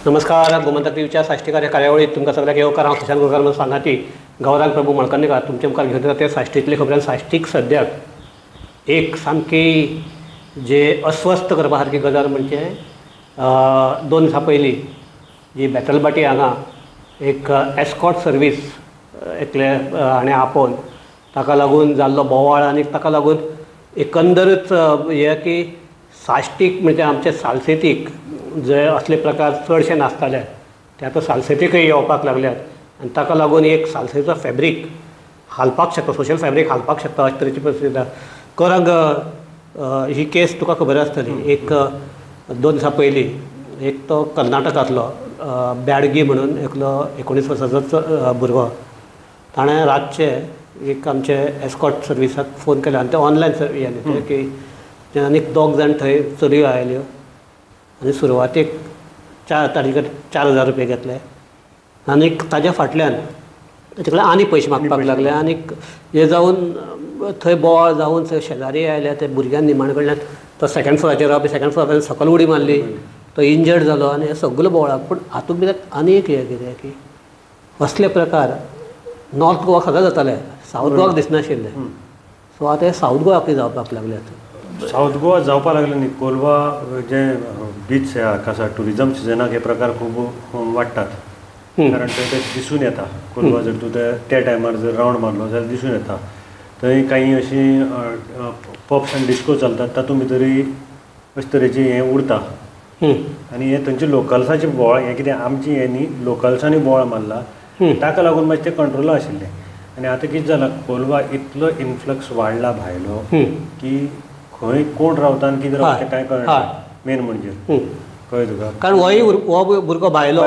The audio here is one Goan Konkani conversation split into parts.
नमस्कार, गोमंतक टीव्हीच्या साश्टीकार ह्या कार्यावळीत तुमकां सगळ्याक येवकार. हांव सुशांत गुरकार सांगाती गौरांग प्रभू मळकर्णेकार तुमच्या मुखार घेवन येता ते साश्टींतले खबरान. साश्टीक सद्याक एक सामकी जे अस्वस्थ करपा सारकी गजाल म्हणजे 2 दिसां पयलीं जी बेतलबाटी हांगा एक एस्कॉर्ट सर्वीस एकले हाणें आपोवन ताका लागून जाल्लो बोवाळ आनी ताका लागून एकंदरच हें की साश्टीक म्हणजे आमचे सालसेतीक जे असले प्रकार चडशे नासताले ते आतां सालसेतीकय येवपाक लागल्यात आनी ताका लागून एक सालसेचो फॅब्रीक हालपाक शकता, सोशल फॅब्रीक हालपाक शकता अशे तरेची परिस्थिती आसा. करंग ही केस तुका खबर आसतली. एक 2 दिसां पयलीं एक तो कर्नाटकांतलो ब्याडगी म्हणून एकलो 19 वर्सांचो भुरगो ताणें रातचे एक आमचे एस्कॉर्ट सर्विसाक फोन केलो आनी ते ऑनलायन हें न्ही की आनीक 2 जाण थंय चलयो आयल्यो आनी सुरवातेक 4 तारीख 4000 रुपये घेतले आनीक ताज्या फाटल्यान ताचे कडेन आनी पयशे मागपाक लागले आनीक हें जावन थंय बोवाळ जावन थंय शेजारी आयल्या ते भुरग्यान निमाण कडल्यान तो सेकंड फ्लोराचेर रावपी सेकंड फ्लोरार सकयल उडी मारली, तो इंजर्ड जालो आनी हें सगळें बोवाळाक. पूण हातूंत भितर आनी एक हें कितें की असले प्रकार नॉर्थ गोवा सदां जाताले, सावथ गोवाक दिसनाशिल्ले. सो आतां हे सावथ गोवाकूय जावपाक लागल्यात. सावथ गोवा जावपाक लागले न्ही, कोलवा जे बीच आसा ट्युरिजम सिजनाक हे प्रकार खूब वाडटात, कारण थंय ते दिसून येता. कोलवा जर तूं त्या टायमार जर रावंड मारलो जाल्यार दिसून येता. थंय कांय अशीं पब्स आनी डिस्को चलतात, तातूंत भितरूय अशे तरेचें हें उरता आनी हें थंयचे लोकल्साचें बोवाळ, हें कितें आमचें हें न्ही, लोकल्सांनी बोवाळ मारला, ताका लागून मातशें तें कंट्रोला आशिल्लें. आनी आतां कितें जालां, कोलवा इतलो इन्फ्लक्स वाडला भायलो की खंय कोण रावता आनी कितें रावता कांय कळना. मेन म्हणजे कळ्ळें तुका, कारण होय हो भुरगो भायलो,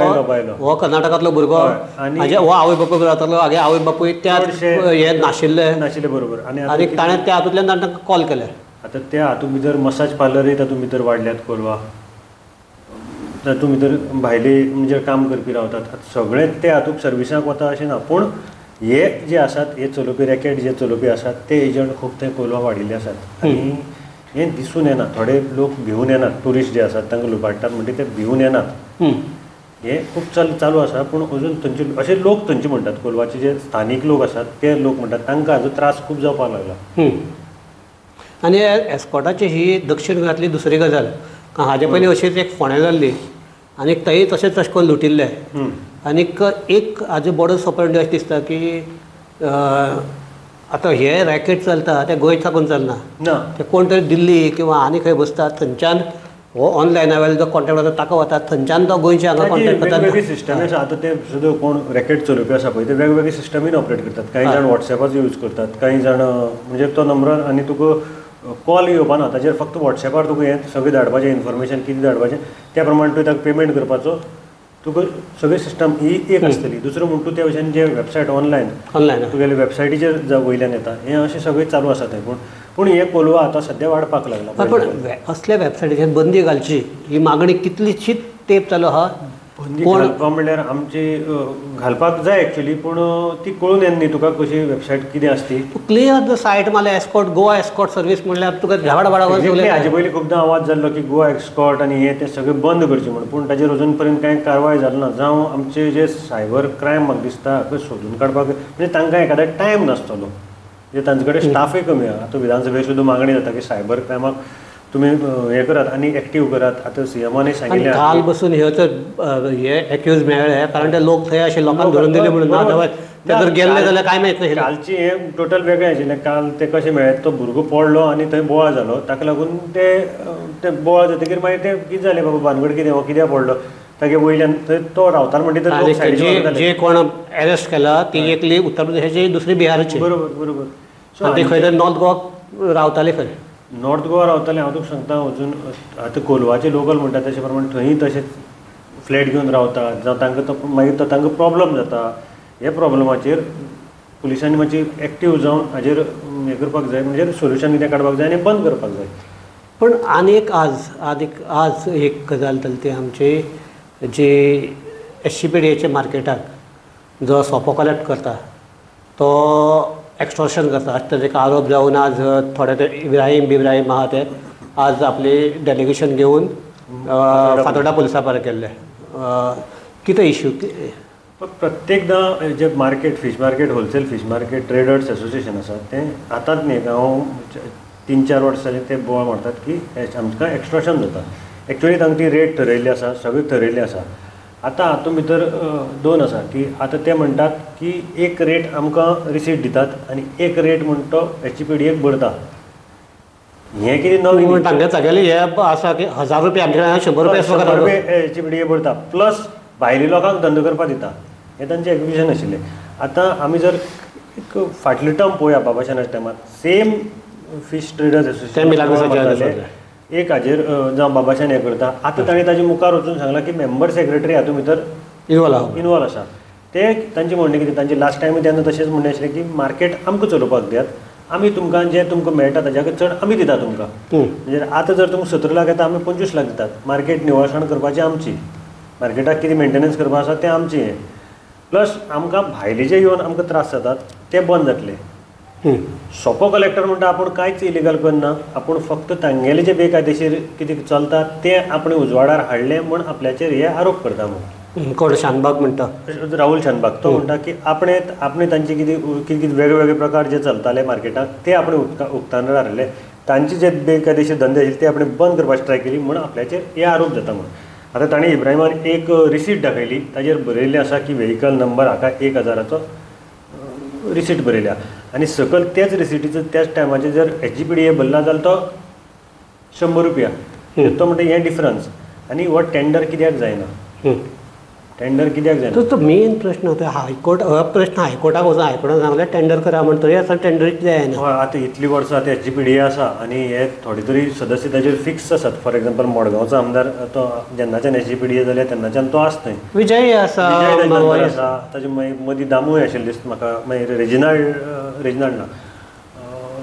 हो कर्नाटकांतलो भुरगो आनी हो आवय बापूय रावतालो, हागे आवय बापूय त्या हे नाशिल्ले नाशिल्ले बरोबर. आनी ताणें त्या हातूंतल्यान तांकां कॉल केले. आतां त्या हातूंत भितर मसाज पार्लरूय तातूंत भितर वाडल्यात कोलवा, तातूंत भितर भायले म्हणजे काम करपी रावतात. आतां सगळे ते हातूंत सर्विसाक वता अशें ना, पूण हे जे आसात हे चलोवपी रॅकेट जे चलोवपी आसात ते एजंट खूब थंय कोलवा वाडिल्ले आसात आनी हें दिसून येना. थोडे लोक भिवून येनात, ट्युरिस्ट जे आसात तांकां लुबाडटात म्हणटा ते भिवून येनात. हें खूब चालू आसा, पूण अजून थंयचे अशे लोक थंयचे म्हणटात, कोलवाचे जे स्थानीक लोक आसात ते लोक म्हणटात तांकां हाजो त्रास खूब जावपाक लागला. आनी एस्कॉर्टाची ही दक्षिण गोंयांतली दुसरी गजाल. हाजे पयलीं अशीच एक फोंड्या जाल्ली आनी थंय तशेंच तशें करून लुटिल्ले. आनीक एक हाजे बरो सॉपर्ट अशें दिसता की आतां हे रॅकेट चलता तें गोंय साकून चलना, ते कोण तरी दिल्ली किंवा आनी खंय बसतात थंयच्यान हो ऑनलायना वेलो जो कॉन्टेक्ट जाता ताका वतात, थंयच्यान तो गोंयचे हांगा कॉन्टेक्ट करतात. वेगवेगळी सिस्टम आसा आतां, ते सुद्दां कोण रॅकेट चलोवपी आसा पळय ते वेगवेगळे सिस्टमीन ऑपरेट करतात. कांय जाण वॉट्सॅपाचो यूज करतात, कांय जाण म्हणजे तो नंबर आनी तुका कॉल येवपा ना, ताजेर फक्त वॉट्सॅपार तुका हें सगळें धाडपाचें, इन्फॉर्मेशन कितें धाडपाचें त्या प्रमाणे तुवें ताका पेमेंट करपाचो, तुका सगळी सिस्टम ही एक आसतली. दुसरें म्हण तूं त्या भशेन जे वेबसायट ऑनलायन तुगेले वेबसायटीचेर वयल्यान येता, हें अशें सगळें चालू आसा थंय. पूण पूण हें कोलवा आतां सद्या वाडपाक लागला. पूण असल्या वेबसायटीचेर बंदी घालची ही मागणी कितलीशीच तेंप चालू आहा. बंदी घालपा म्हणल्यार आमची घालपाक जाय एक्चुअली, पूण ती कळून येना न्ही तुका कशी वेबसायट कितें आसती. क्लियर सायट मारल्यार एस्कॉर्ट, गोवा एस्कॉर्ट सर्वीस म्हणल्यार तुका झाडाबाडा. हाजे पयलीं खुबदां आवाज जाल्लो की गोवा एस्कॉर्ट आनी हें तें सगळें बंद करचें म्हूण, पूण ताजेर अजून पर्यंत कांय कारवाय जाली ना. जावं आमचे जे सायबर क्रायम म्हाका दिसता सोदून काडपाक म्हणजे तांकां एखाद्या टायम नासतलो, म्हणजे तांचे कडेन स्टाफूय कमी आहा. आतां विधानसभेर सुद्दां मागणी जाता की सायबर क्रायमाक तुमी हें करात आनी एक्टीव करात. आतां सीएमानूय सांगिल्लें काल बसून हे तर हे एक्यूज मेळ्ळे, कारण ते लोक थंय अशे लोकांक धरून दिले म्हणून ना, ते जर गेल्ले जाल्यार कांय माहीत नाशिल्लें. कालची हें टोटल वेगळें आशिल्लें. काल ते कशें मेळ्ळे, तो भुरगो पडलो आनी थंय बोवाळ जालो, ताका लागून ते बोवाळ जातकीर मागीर ते कितें जालें, बाबा भानगड कितें, हो कित्याक पडलो, तागे वयल्यान थंय तो रावतालो म्हणटा. जे कोण अरेस्ट केला ती एकली उत्तर प्रदेशाची, दुसरी बिहारची. बरोबर बरोबर. ते खंय तरी नॉर्थ गोवा रावताले, खंय नॉर्थ गोवा रावताले. हांव तुका सांगता, अजून आतां कोलवाचे लोकल म्हणटा तशे प्रमाणे थंय तशेंच फ्लॅट घेवन रावतात, जावं तांकां तो मागीर तो तांकां प्रॉब्लम जाता. हे प्रॉब्लमाचेर पुलिसांनी मातशी एक्टीव जावन हाजेर हें करपाक जाय, म्हणजे सोल्युशन कितें काडपाक जाय आनी बंद करपाक जाय. पूण आनी एक आज एक गजाल जाली ती आमची जी SCPDA मार्केटाक जो सोपो कलेक्ट करता तो एक्स्टॉर्शन करता अशे तरेचे आरोप जावन आज थोडे ते इब्राहीम बिब्राहीम आहा ते आज आपली डेलिगेशन घेवन फातोर्डा पुलिसां पार केल्ले. कितें इश्यू? प्रत्येकदां जे market fish market wholesale fish market traders association आसा तें आतांच न्ही, हांव 3-4 वर्सां जालीं ते बोवाळ मारतात की आमकां एक्सट्रोशन जाता. एक्चुअली तांकां ती रेट थरयल्ली आसा, सगळें थरयल्लें आसा. आतां हातूंत भितर दोन आसा की आतां ते म्हणटात की एक रेट आमकां रिसीट दितात आनी एक रेट म्हण तो एच जी पी डी एक भरता. हें कितें नवीन तांगे सगळें हें आसा की 1000 रुपया आमचे कडेन 100 रुपया एच जी पी डी भरता प्लस भायले लोकांक धंदो करपाक दिता, हें तांचें एक्विजन आशिल्लें. आतां आमी जर एक फाटली टर्म पळोवया बाबाशानाच्या टायमार सेम फीश ट्रेडर्स एसोसिएशन एक हाजेर जावं बाबाशान हें करता. आतां ताणें ताजे मुखार वचून सांगलां की मेंबर सेक्रेटरी हातूंत भितर इनवॉल्व आसा. ते तांचें म्हणणें कितें, तांचें लास्ट टायम तेन्ना तशेंच म्हणणें आशिल्लें की मार्केट आमकां चलोवपाक दियात, आमी तुमकां जें तुमकां मेळटा ताज्याकूय चड आमी दिता तुमकां. म्हणजे आतां जर तुमकां 17 लाख येता आमी 25 लाख दितात. मार्केट निवळसाण करपाची आमची, मार्केटाक कितें मेंटेनन्स करपाक आसा तें आमचें हें, प्लस आमकां भायले जे येवन आमकां त्रास जातात ते बंद जातले. सोपो कलेक्टर म्हणटा आपूण कांयच इलिगल करना, आपूण फक्त तांगेले जे बेकायदेशीर कितें चलता तें आपणें उजवाडार हाडलें म्हूण आपल्याचेर हे आरोप करता. म्हूण कोण शानबाग म्हणटा, राहुल शानबाग, तो म्हणटा की आपणें आपणें तांचे कितें कितें कितें वेगळे वेगळे प्रकार जे चलताले मार्केटाक ते आपणें उक्ताडार हाडले, तांचे जे बेकायदेशीर धंदे आशिल्ले ते आपणें बंद करपाची ट्राय केली म्हूण आपल्याचेर हे आरोप जाता. म्हूण आतां ताणें इब्राहिमान एक रिसीट दाखयली, ताजेर बरयल्लें आसा की व्हेकल नंबर हाका 1000चो रिसीट बरयल्या आनी सकयल त्याच रिसिटीचो त्याच टायमाचेर जर H G P D A भरला जाल्यार तो 100 रुपया. तो म्हणटा हें डिफरन्स आनी हो टेंडर कित्याक जायना, टेंडर कित्याक जायना तो मेन प्रश्न. हायकोर्ट हो प्रश्न हायकोर्टाक वचून हायकोर्टान सांगलें टेंडर करा म्हण, तरी आसतना टेंडर कित्याक जायना? हय, आतां इतलीं वर्सां आतां H G P D A आसा आनी हे थोडे तरी सदस्य ताजेर फिक्स आसात. फॉर एग्जाम्पल मडगांवचो आमदार तो जेन्नाच्यान H G P D A जाल्या तेन्नाच्यान तो आसा थंय, विजय आसा, विजय आसा, ताजे मागीर मदीं दामूय आशिल्ले दिसता म्हाका, मागीर रेजिनाल्ड ना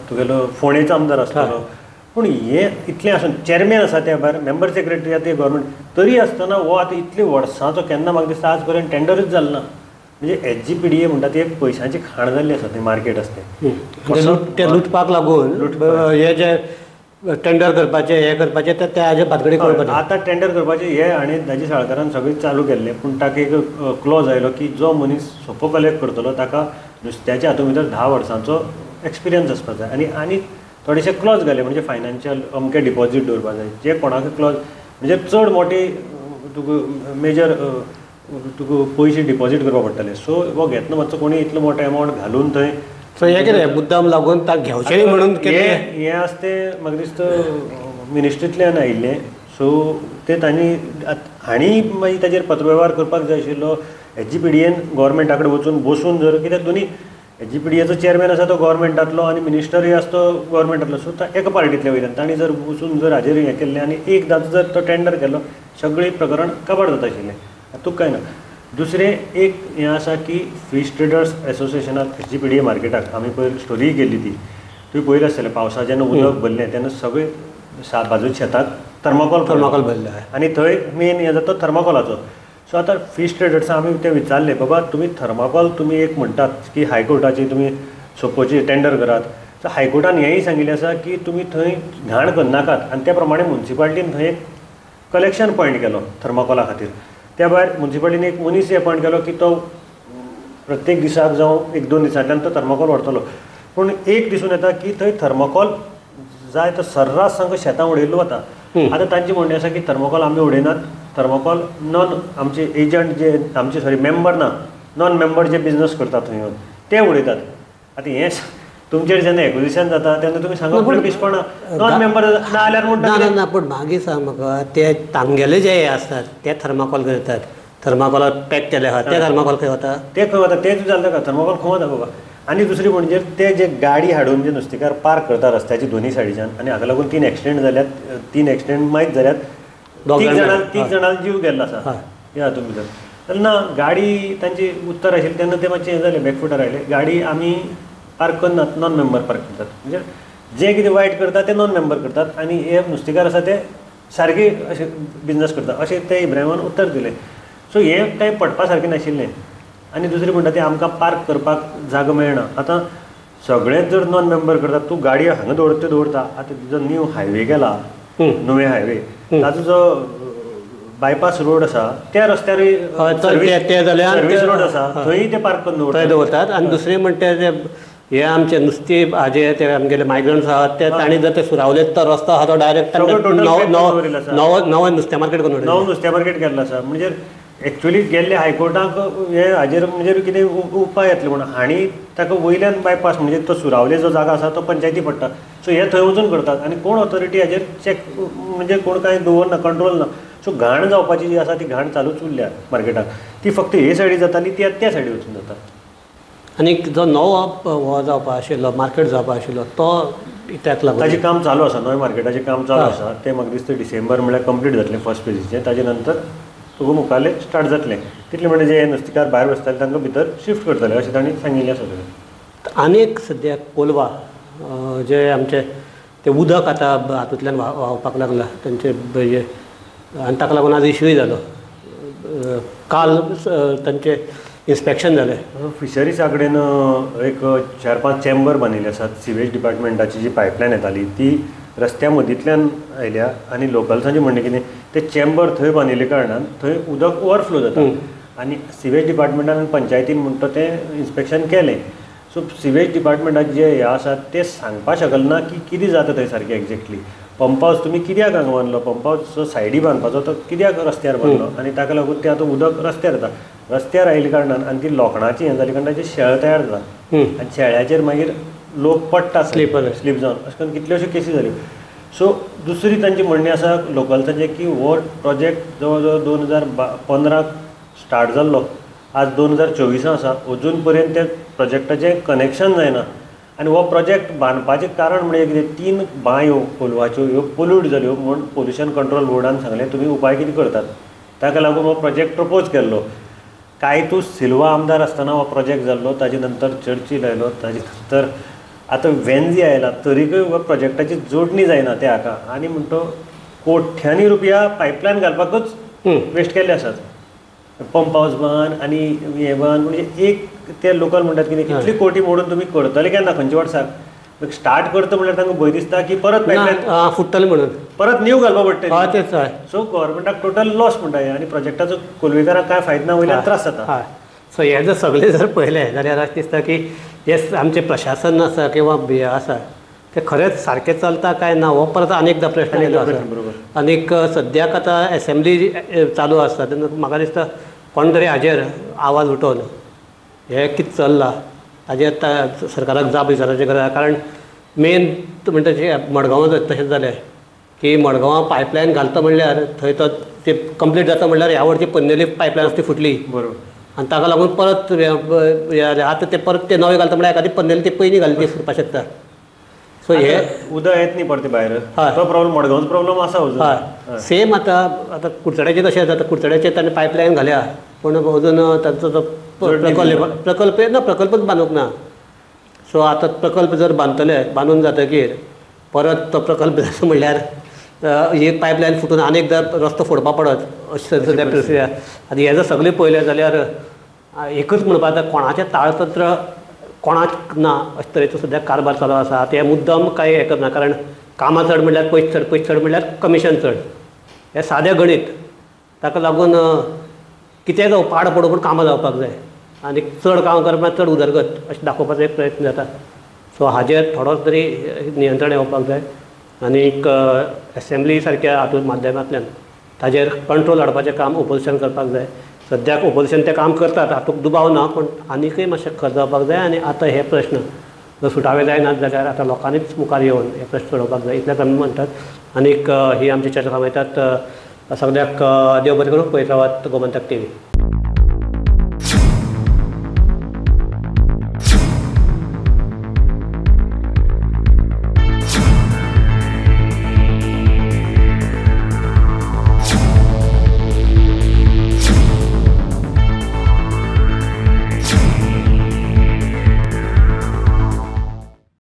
तुगेलो फोंडेचो आमदार आसतलो. पूण हे इतलें आसून चेअरमॅन आसा त्या भायर मेंबर सेक्रेटरी आसा ते गव्हर्मेंट, तरी आसतना हो आतां इतले वर्सांचो केन्ना म्हाका दिसता आज पर्यंत टेंडरूच जालें ना. म्हणजे H G P D A म्हणटा ती एक पयशांची खाण जाल्ली आसा, थंय मार्केट आसा तें लुटपाक लागून हे जे टेंडर करपाचें हें करपाचें ते हाजे भातगडी करपाचें. आतां टेंडर करपाचें हे आनी दाजी साळकारान सगळें चालू केल्लें, पूण ताका एक क्लॉज आयलो की जो मनीस सोपो कलेक्ट करतलो ताका नुस्त्याच्या हातूंत भितर 10 वर्सांचो एक्सपिरियन्स आसपाक जाय आनी आनी थोडेशे क्लॉज घाले म्हणजे फायनान्शियल अमके डिपॉजीट दवरपाक जाय, जे कोणाक क्लॉज म्हणजे चड मोठी तुका मेजर तुका पयशे डिपॉजीट करपाक पडटले. सो हो घेतना मातसो कोणी इतलो मोठो एमावंट घालून थंय सो हें कितें मुद्दाम लागून ताका घेवचें न्ही म्हणून हें आसा तें म्हाका दिसता मिनिस्ट्रींतल्यान आयिल्लें. सो तें तांणी हांणी मागीर ताजेर पत्रवेव्हार करपाक जाय आशिल्लो. H G P D N गव्हर्मेंटा कडेन वचून बसून जर कित्याक दोनी H G P D echo chairman आसा तो गव्हर्मेंटांतलो आनी मिनिस्टरूय आसा तो गव्हर्मेंटांतलो, सो एका पार्टींतले वयल्यान तांणी जर वचून जर हाजेर हें केल्लें आनी एकदांचो जर तो टेंडर केलो सगळें प्रकरण काबार जाता आशिल्लें. तुका कांय ना. दुसरें एक हें आसा की फीश ट्रेडर्स एसोसिएशनाक H G P D A मार्केटाक आमी पयर स्टोरीय केल्ली ती तुवें पळयलें आसतलें. पावसा जेन्ना उदक भरलें तेन्ना सगळें बाजू शेताक थर्माकोल भरलें आनी थंय मेन हें जाता थर्माकोलाचो. सो आतां फीश ट्रेडर्सां आमी ते विचारले, बाबा तुमी थर्माकोल तुमी एक म्हणटात की हायकोर्टाची तुमी सोपोची टेंडर करात, सो हायकोर्टान हेंय सांगिल्लें आसा की तुमी थंय घाण करनाकात आनी त्या प्रमाणे मुन्सिपाल्टीन थंय एक कलेक्शन पॉयंट केलो थर्माकोला खातीर. त्या भायर मुन्सिपाल्टीन एक मनीस अपॉयंट केलो की तो प्रत्येक दिसाक जावं 1-2 दिसांतल्यान तो थर्माकोल व्हरतलो. पूण एक दिसून येता की थंय थर्माकोल जाय तो सर्रास सामको शेतां उडयल्लो वता. आतां तांचें म्हणणें आसा की थर्माकोल आमी उडयनात, थर्माकोल नॉन आमचे एजंट जे आमचे सॉरी मेंबर ना, नॉन मेंबर जे बिजनस करतात थंय येवन ते उडयतात. आतां हें तुमचेर जेन्ना एक्विजिशन जाता तेन्ना तुमी सांगप पिशपणां नॉन मेंबर ना जाल्यार म्हणटा ना. पूण मागीर सांग म्हाका ते तांगेले जे हे आसतात ते थर्माकोल करतात, थर्माकोलाक पॅक केले आहा ते थर्माकोल खंय वता, ते खंय वता तेच जालें का थर्माकोल खंय वता बाबा. आनी दुसरी म्हणजे ते जे गाडी हाडून जे नुस्तेकार पार्क करता रस्त्याची दोनी सायडीच्यान आनी हाका लागून 3 एक्सिडेंट जाल्यात, 3 एक्सिडेंट मायत जाल्यात, 3 जाणांक जीव गेल्लो आसा ह्या हातूंत भितर. तेन्ना गाडी तांची उत्तर आशिल्ली तेन्ना ते मातशें हें जालें, बॅकफुटार आयले. गाडी आमी पार्क करनात, नॉन मेंबर पार्क करतात, म्हणजे जे कितें वायट करता ते नॉन मेंबर करतात आनी हे नुस्तेकार आसा ते सारके अशें बिजनस करता अशें ते इब्राहिमान उत्तर दिलें. सो हें कांय पटपा सारकें नाशिल्लें. आनी दुसरें म्हणटा तें आमकां पार्क करपाक जागो मेळना. आतां सगळेंच जर नॉन मेंबर करतात, तूं गाडी हांगा दवरता ते दवरता. आतां जो न्यू हायवे केला, नवे हायवे, ताजो जो बायपास रोड आसा त्या रस्त्यार सर्वीस रोड आसा थंय ते पार्क करून थंय दवरतात. आनी दुसरें म्हणटा ते हे आमचे नुस्तें हाजे ते आमगेले मायग्रंट्स आहात ते तांणी जर ते सुरावले तो रस्तो आहा तो डायरेक्ट नवो नवो नुस्तें मार्केट करून नवो नुस्तें मार्केट केल्लो आसा. म्हणजे एक्चुअली गेल्ले हायकोर्टाक हे हाजेर म्हणजे कितें उपाय येतले म्हणून आनी ताका वयल्यान बायपास म्हणजे तो सुरावले जो जागा आसा तो पंचायती पडटा. सो हे थंय वचून करतात आनी कोण ऑथॉरिटी हाजेर चॅक म्हणजे कोण कांय दवरना, कंट्रोल ना. सो घाण जावपाची जी आसा ती घाण चालूच उरल्या मार्केटाक. ती फक्त हे सायडी जाताली ती आतां त्या सायडी वचून जाता. आनी जो नवो हो जावपा आशिल्लो मार्केट जावपा आशिल्लो तो त्याक लागून ताजें काम चालू आसा. नवें मार्केटाचें काम चालू आसा तें म्हाका दिसता डिसेंबर म्हळ्यार कंप्लीट जातलें फर्स्ट फेजीचें. ताजे नंतर तुका मुखारलें स्टार्ट जातलें. तितलें म्हणजे जे नुस्तेकार भायर बसताले तांकां भितर शिफ्ट करतले अशें तांणी सांगिल्लें आसा सगळें. आनी एक सद्याक कोलवा जे आमचे ते उदक आतां हातूंतल्यान व्हांवपाक लागलां तांचे हे आनी ताका लागून आज इश्यूय जालो. काल तांचें इन्स्पेक्शन जालें. फिशरीजा कडेन एक 4-5 चेंबर बांदिल्ले आसात. सिवेज डिपार्टमेंटाची जी पायपलायन येताली ती रस्त्या मदींतल्यान आयल्या आनी लोकल्सांचें म्हणणें कितें ते चेंबर थंय बांदिल्ले कारणान थंय उदक ओवरफ्लो जाता आनी सिवेज डिपार्टमेंटान आनी पंचायतीन म्हणटा तें इन्स्पेक्शन केलें. सो सिवेज डिपार्टमेंटाचे जे हे आसात ते सांगपाक शकना की कितें जाता थंय सारकें एक्जेक्टली. पंप हावस तुमी कित्याक हांगा बांदलो, पंप हावस जो सायडी बांदपाचो तो कित्याक रस्त्यार बांदलो आनी ताका लागून तें आतां उदक रस्त्यार येता. रस्त्यार आयिल्ल्या कारणान आनी ती लोखणाची हें जाली कारणान ताचेर शेळ तयार जाता आनी शेळ्याचेर मागीर लोक पडटा स्लीप जावन अशें करून कितल्योश्यो केसी जाल्यो. सो दुसरी तांची म्हणणें आसा लोकल्सांचें की हो प्रोजेक्ट जवळ जवळ 2015 स्टार्ट जाल्लो, आज 2024 आसा, अजून पर्यंत त्या प्रोजेक्टाचें कनेक्शन जायना. आनी हो प्रोजेक्ट बांदपाचें कारण म्हणजे कितें 3 बांयो कोलवाच्यो ह्यो पोल्यूट जाल्यो म्हूण पोल्युशन कंट्रोल बोर्डान सांगलें तुमी उपाय कितें करतात. ताका लागून हो प्रोजेक्ट प्रपोज केल्लो. कायतू सिल्वा आमदार आसतना हो प्रोजेक्ट जाल्लो, ताजे नंतर चर्चील आयलो, ताजे नंतर आतां वेन्जी आयला, तरीकय हो प्रोजेक्टाची जोडणी जायना त्या हाका. आनी म्हणटो कोट्यांनी रुपया पायपलायन घालपाकूच वेस्ट केल्ले आसात. पंप हावस बांद आनी हें बांद म्हणजे एक ते लोकल म्हणटात कितें कितली कोटी मोडून तुमी करतले केन्ना खंयच्या वर्साक स्टार्ट करता म्हणल्यार तांकां भंय दिसता की परत पायपलायन फुट्टले म्हणून परत न्यू घालपा पडटलें. सो गव्हर्मेंटाक टोटल लॉस म्हणटा हें आनी प्रोजेक्टाचो कोलवेकारांक कांय फायदो ना, वयल्यान त्रास जाता. सो हें जर सगळें जर पळयलें जाल्यार अशें दिसता की हें आमचें प्रशासन आसा किंवां हें आसा तें खरेंच सारकें चलता काय ना हो परत आनी एकदां प्रश्न येयलो आसा. आनीक सद्याक आतां एसेंब्ली चालू आसा तेन्ना म्हाका दिसता कोण तरी हाजेर आवाज उठोवन हें कितें चल्लां ताजेर सरकाराक जाप विचारपाची गरज आसा. कारण मेन म्हणटा जें मडगांवां तशेंच जालें की मडगांवां पायपलायन घालता म्हणल्यार थंय तो ते कंप्लीट जाता म्हणल्यार ह्या वर्सी पन्नेली पायपलायन आसा ती फुटली. बरोबर. आनी ताका लागून परत आतां ते परत ते नवे घालता म्हणल्यार एखादी पन्नेली ती पयलीं घातली ती फुटपाक शकता. सो हे उदक येत न्ही परतें भायर, तो प्रॉब्लम मडगांवचो प्रॉब्लम आसा अजून. हय सेम आतां आतां कुडचड्याचें तशें आतां कुडचड्याचेर ताणें पायपलायन घाल्या पूण अजून तांचो जो प्रकल्प ना, प्रकल्पच बांदूंक ना. सो आतां प्रकल्प जर बांदतले बांदून जातकीर परत तो प्रकल्प जाता म्हणल्यार एक पायपलायन फुटून आनी एकदां रस्तो फोडपा पडत अशें सद्या परिस्थिती आसा. आनी हें जर सगळें पळयलें जाल्यार एकूच म्हणपा जाता कोणाचें ताळतंत्र कोणाक ना अशे तरेचो सद्या कारभार चालू आसा. आतां हें मुद्दम कांय हें करना कारण कामां चड म्हणल्यार पयशे चड, पयशे चड म्हणल्यार कमिशन चड, हें सादें गणीत. ताका लागून कितेंय जावं पाड पडूं पूण कामां जावपाक जाय आनी चड काम करपाक चड उदरगत अशें दाखोवपाचो एक प्रयत्न जाता. सो हाजेर थोडो तरी नियंत्रण येवपाक जाय आनीक एसेंब्ली सारक्या हातूंत माध्यमांतल्यान ताजेर कंट्रोल हाडपाचें काम ओपोजिशन करपाक जाय. सद्याक ओपोजिशन तें काम करतात हातूंत दुबाव ना, पूण आनीकय मातशें खर जावपाक जाय आनी आतां हे प्रश्न जर सुटावे जायनात जाल्यार आतां लोकांनीच मुखार येवन हे प्रश्न सोडोवपाक जाय इतलेंच आमी म्हणटात. आनीक ही आमची चर्चा थांबयतात. सगळ्याक देव बरें करूं. पळयत रावात गोमंतक टीव्ही.